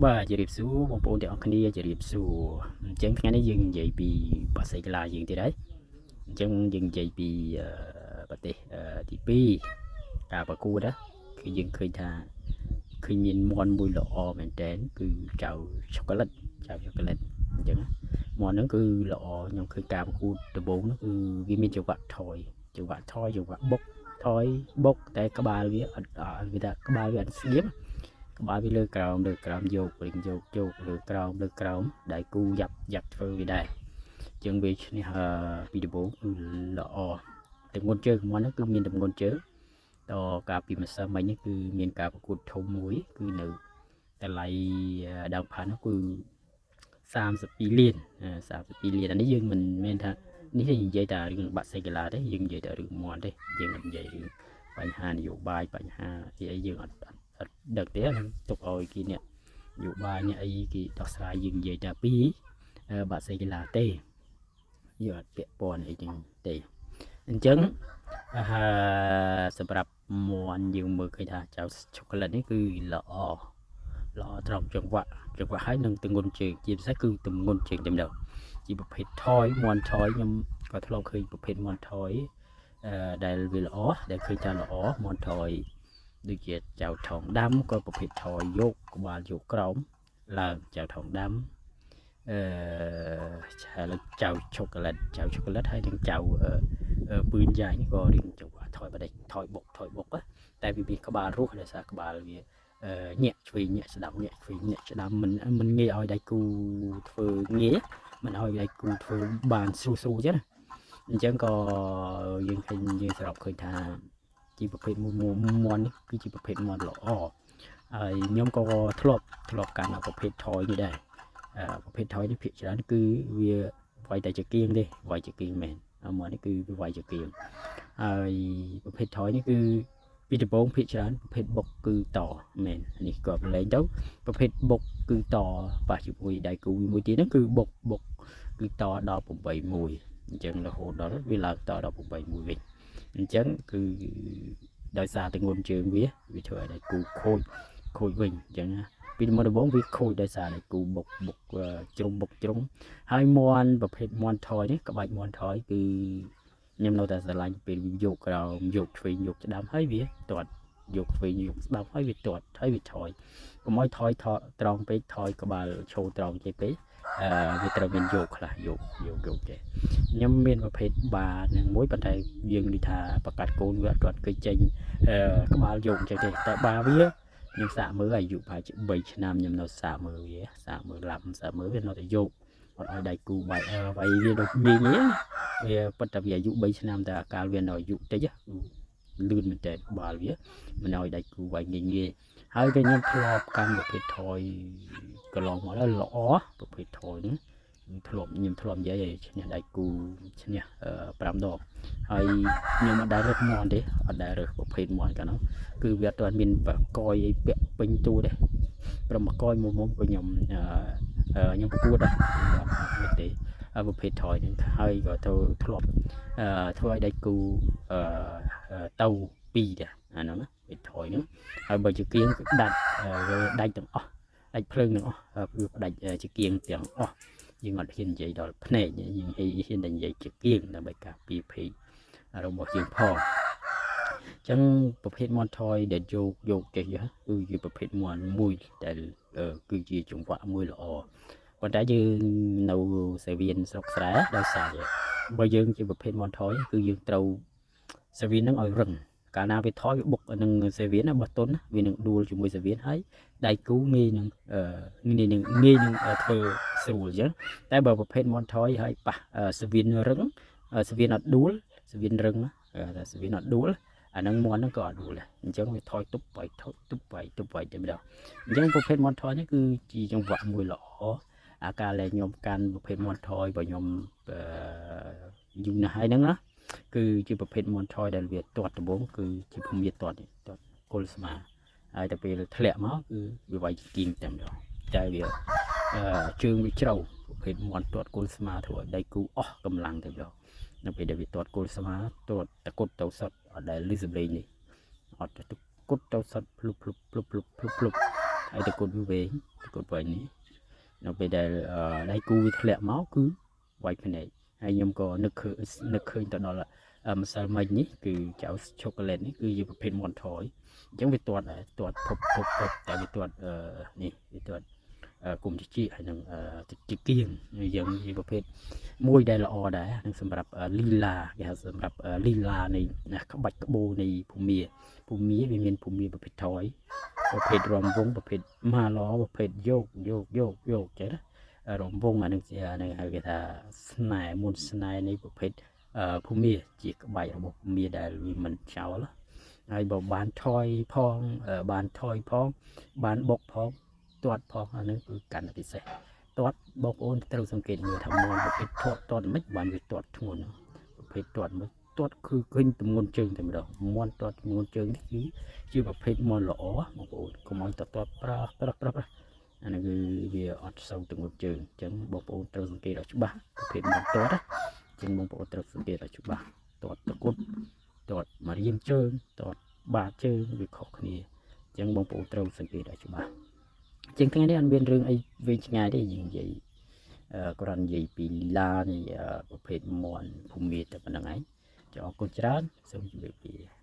បាទជម្រាបសួរបងប្អូនទាំងអស់គ្នាជម្រាបសួរអញ្ចឹងថ្ងៃនេះយើងនិយាយពីបាសេកីឡាយើងទៀតហើយអញ្ចឹងយើងនិយាយពីប្រទេសទី2ការប្រកួតណាគឺយើងឃើញថាឃើញមានមន់មួយល្អមែនតើគឺចៅឆូកូឡិតចៅឆូកូឡិតអញ្ចឹងមន់ហ្នឹងគឺល្អខ្ញុំឃើញការប្រកួតដំបូងហ្នឹងគឺវាមានចង្វាក់ថយចង្វាក់ថយចង្វាក់បុកថយបុកតែក្បាលវាអត់វាថាក្បាលវាអត់ស្ងៀម ក្បាលវាលើក្រោមលើក្រោមយករៀងយកយកលើក្រោមលើក្រោមដៃគូយ៉ាប់យ៉ាប់ធ្វើវាដែរជាងវាឈ្នះពីដំបូងគឺល្អទម្ងន់ជើងមុនហ្នឹងគឺមានទម្ងន់ជើងតកាលពីម្សិលមិញនេះគឺមានការប្រកួតធំមួយគឺនៅតម្លៃដើមផាន់នោះគឺ32លាន32លានអានេះយើងមិនមែនថានេះទេនិយាយតែរឿងបាក់សេកីឡាទេយើងនិយាយតែរឿងមន់ទេយើងមិននិយាយរឿងបញ្ហានយោបាយបញ្ហាអីអីយើងអត់អត់ដឹកទេហ្នឹងទុកឲ្យគេអ្នកនយោបាយអ្នកអីគេដោះស្រាយយើងនិយាយតែពីបាក់សេកីឡាទេយើងអត់ពាក់ព័ន្ធអីចឹងទេអញ្ចឹងហើយសម្រាប់មន់យើងមើលឃើញថាចៅឆូកូឡិតនេះគឺល្អល្អត្រង់ចង្វាក់ចង្វាក់ហើយនឹងទងន់ជើងជាពិសេសគឺទងន់ជើងតែម្ដងជាប្រភេទថយមន់ថយខ្ញុំក៏ធ្លាប់ឃើញប្រភេទមន់ថយអឺដែលវាល្អដែលឃើញថាល្អមន់ថយដូចជាចៅថងដាំក៏ប្រភេទថយយកក្បាលយកក្រោមឡើងចៅថងដាំអឺឆាចៅឆូកូឡិតចៅឆូកូឡិតហើយនឹងចៅពឿនយ៉ាយនេះក៏រៀងចង្វាក់ថយបដិថយបុកថយបុកតែវាមានក្បាលរស់ដោយសារក្បាលវាញាក់ឆ្វេងញាក់ស្ដាំញាក់ឆ្វេងញាក់ស្ដាំមិនមិនងាយឲ្យដៃគូធ្វើងាយមិនឲ្យដៃគូធ្វើបានស្រួលស្រួលចឹងណាអញ្ចឹងក៏យើងឃើញយើងសរុបឃើញថាជាប្រភេទមួយមន់នេះគឺជាប្រភេទមន់ល្អហើយខ្ញុំក៏ធ្លាប់ធ្លាប់កាន់ប្រភេទថយនេះដែរប្រភេទថយនេះភាគច្រើនគឺវាវាយតែចង្គៀងទេវាយចង្គៀងមែនមន់នេះគឺវាវាយចង្គៀងហើយប្រភេទថយនេះគឺពីដំបូងភាគច្រើនប្រភេទបុកគឺតមែននេះក៏ប្រឡែងទៅប្រភេទបុកគឺតប៉ះជាមួយដៃគូមួយទៀតហ្នឹងគឺបុកបុកគឺតដល់8 1អញ្ចឹងរហូតដល់វាឡើងតដល់8 1វិញអញ្ចឹងគឺដោយសារតែងន់ជើងវាវាធ្វើឲ្យដៃគូខូចខូចវិញអញ្ចឹងណាពីមុនដំបូងវាខូចដោយសារដៃគូបុកបុកជ្រុំបុកជ្រុំហើយមន់ប្រភេទមន់ថយនេះក្បាច់មន់ថយគឺខ្ញុំនៅតែស្រឡាញ់ពេលវាយកក្រោមយកឆ្វេងយកស្ដាំហើយវាទាត់យកឆ្វេងយកស្ដាំហើយវាទាត់ហើយវាថយកុំឲ្យថយថត្រង់ពេកថយក្បាលឈោត្រង់ចេះពេកអឺវាត្រូវមានយកខ្លះយកយកយកចេះខ្ញុំមានប្រភេទបានឹងមួយប៉ុន្តែយើងនិយាយថាប្រកាសកូនវាអត់ទាន់គេចេញក្បាលយកអញ្ចឹងទេតែបាវាខ្ញុំសាកមើលអាយុប្រហែលជា3ឆ្នាំខ្ញុំនៅសាកមើលវាសាកមើលឡាំសាកមើលវានៅតែយកអត់ឲ្យដៃគូបាយវាយវាដូចងាយងាយវាប៉ុន្តែវាអាយុ3ឆ្នាំតែអាកាលវានៅអាយុតិចលឿនមែនតើក្បាលវាមិនឲ្យដៃគូវាយងាយងាយហើយក៏ខ្ញុំធ្លាប់កាន់ប្រភេទថយកន្លងមកដល់ល្អប្រភេទថយហ្នឹងធ្លាប់ខ្ញុំធ្លាប់និយាយឲ្យឈ្នះដៃគូឈ្នះ5ដងហើយខ្ញុំអត់ដែលរើសមន់ទេអត់ដែលរើសប្រភេទមន់កាលនោះគឺវាអត់ទាន់មានបកយអីពាក់ពេញតួទេប្រមកយមុំមុំក៏ខ្ញុំខ្ញុំប្រកួតដែរអត់ទេប្រភេទថយហ្នឹងហើយក៏ទៅធ្លាប់ធ្វើឲ្យដៃគូទៅពីរដែរអាហ្នឹងណាប្រភេទថយហ្នឹងហើយបើជាគៀងគឺដាច់ដាច់ទាំងអស់ដាច់ភ្លើងទាំងអស់វាផ្ដាច់ជាគៀងទាំងអស់យើងអត់ហ៊ាននិយាយដល់ភ្នែកយើងហ៊ានតែនិយាយជាគៀងដើម្បីការពារពេករបស់យើងផងចឹងប្រភេទមន់ថយដែលយកយកចេះគឺជាប្រភេទមន់មួយដែលគឺជាចង្វាក់មួយល្អប៉ុន្តែយើងនៅសេវៀនស្រុកស្រែដោយសារបើយើងជាប្រភេទមន់ថយគឺយើងត្រូវសេវៀននឹងឲ្យរឹងកាលណាវាថយវាបុកនឹងសេវៀនណាបោះតុនវានឹងដួលជាមួយសេវៀនហើយដៃគូងាយនឹងងាយនឹងងាយនឹងធ្វើស្រួលអញ្ចឹងតែបើប្រភេទមន់ថយហើយប៉ះសេវៀនរឹងសេវៀនអត់ដួលសេវៀនរឹងតែសេវៀនអត់ដួលអាហ្នឹងមន់ហ្នឹងក៏អត់ដួលដែរអញ្ចឹងវាថយទប់បៃថយទប់បៃទប់បៃតែម្ដងអញ្ចឹងប្រភេទមន់ថយនេះគឺជាចង្វាក់មួយល្អអាការដែលខ្ញុំកាន់ប្រភេទមន់ថយបើខ្ញុំយូរណាស់ហើយហ្នឹងណាគឺជាប្រភេទមន់ថយដែលវាទាត់ដំបងគឺជាភូមិទាត់ទាត់គល់ស្មាហើយតែពេលធ្លាក់មកគឺវាវាយគៀងតែម្ដងតែវាជើងវាជ្រៅប្រភេទមន់ទាត់គល់ស្មាធ្វើឲ្យដៃគូអស់កម្លាំងតែម្ដងនៅពេលដែលវាទាត់គល់ស្មាទាត់តគុតទៅសុតអត់ដែលលឺសំឡេងនេះអត់ទៅគុតទៅសុតភ្លុបភ្លុបភ្លុបភ្លុបភ្លុបភ្លុបហើយតគុតវាវែង តកុដវែងនេះនៅពេលដែលដៃគូវាធ្លាក់មកគឺវាយភ្នែកហើយខ្ញុំក៏នឹកឃើញទៅដល់ម្សិលមិញនេះគឺចៅឆូកូឡេតនេះគឺជាប្រភេទមាន់ថយអញ្ចឹងវាទាត់ដែរទាត់ភពភពភពតែវាទាត់នេះវាទាត់គុំជាជាហើយនឹងជាគៀងយើងជាប្រភេទមួយដែលល្អដែរនឹងសម្រាប់លីឡាគេហៅសម្រាប់លីឡានៃក្បាច់ក្បូរនៃភូមិភូមិវាមានភូមិប្រភេទថយប្រភេទរំវងប្រភេទម៉ាឡប្រភេទយកយកយកយកចេះណារំវងអានឹងជានឹងហៅគេថាស្នេហ៍មុនស្នេហ៍នៃប្រភេទភូមិជាក្បាច់របស់ភូមិដែលវាមិនចោលហើយបើបានថយផងបានថយផងបានបុកផងទាត់ផងអានឹងគឺកាន់តែពិសេសទាត់បងប្អូនត្រូវសង្កេតមើលថាមន់ប្រភេទធាត់ទាត់មិនបានវាទាត់ធ្ងន់ប្រភេទទាត់មិនទាត់គឺឃើញទម្ងន់ជើងតែម្ដងមន់ទាត់ទម្ងន់ជើងនេះគឺជាប្រភេទមន់ល្អបងប្អូនកុំឲ្យតទាត់ប្រាស់ប្រាស់ប្រាស់ប្រាស់អានេះគឺវាអត់សូវទម្ងន់ជើងអញ្ចឹងបងប្អូនត្រូវសង្កេតឲ្យច្បាស់ប្រភេទមន់ទាត់ណាអញ្ចឹងបងប្អូនត្រូវសង្កេតឲ្យច្បាស់ទាត់តគុតទាត់មករៀមជើងទាត់បាតជើងវាខុសគ្នាអញ្ចឹងបងប្អូនត្រូវសង្កេតឲ្យច្បាស់ជាងថ្ងៃនេះអត់មានរឿងអីវែងឆ្ងាយទេយើងនិយាយគ្រាន់និយាយពីលីឡានៃប្រភេទមន់ភូមិតែប៉ុណ្្នឹងឯងចអរគុណច្រើនសូមជម្រាបលា។